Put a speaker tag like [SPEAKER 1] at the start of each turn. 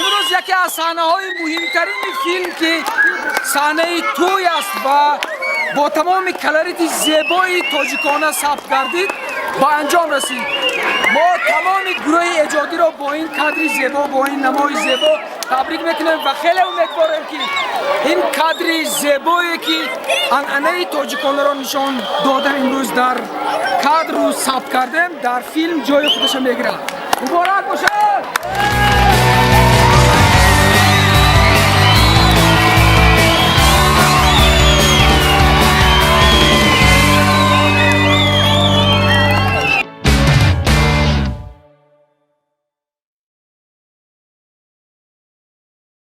[SPEAKER 1] Имрӯз яке аз саҳнаҳои муҳимтарини филм, ки саҳнаи тӯй аст ва бо тамоми колорити зебои тоҷикона сабт гардид, ба анҷом расид. Мо тамоми гурӯҳи эҷодиро бо ин кадри зебо, бо ин намои зебо табрик мекунем ва хеле умедворем, ки ин кадри зебое, ки анъанаи тоҷиконаро нишон додам, имрӯз дар кадру сабт кардем, дар филм ҷои худаша мегирад. Муборак бошад!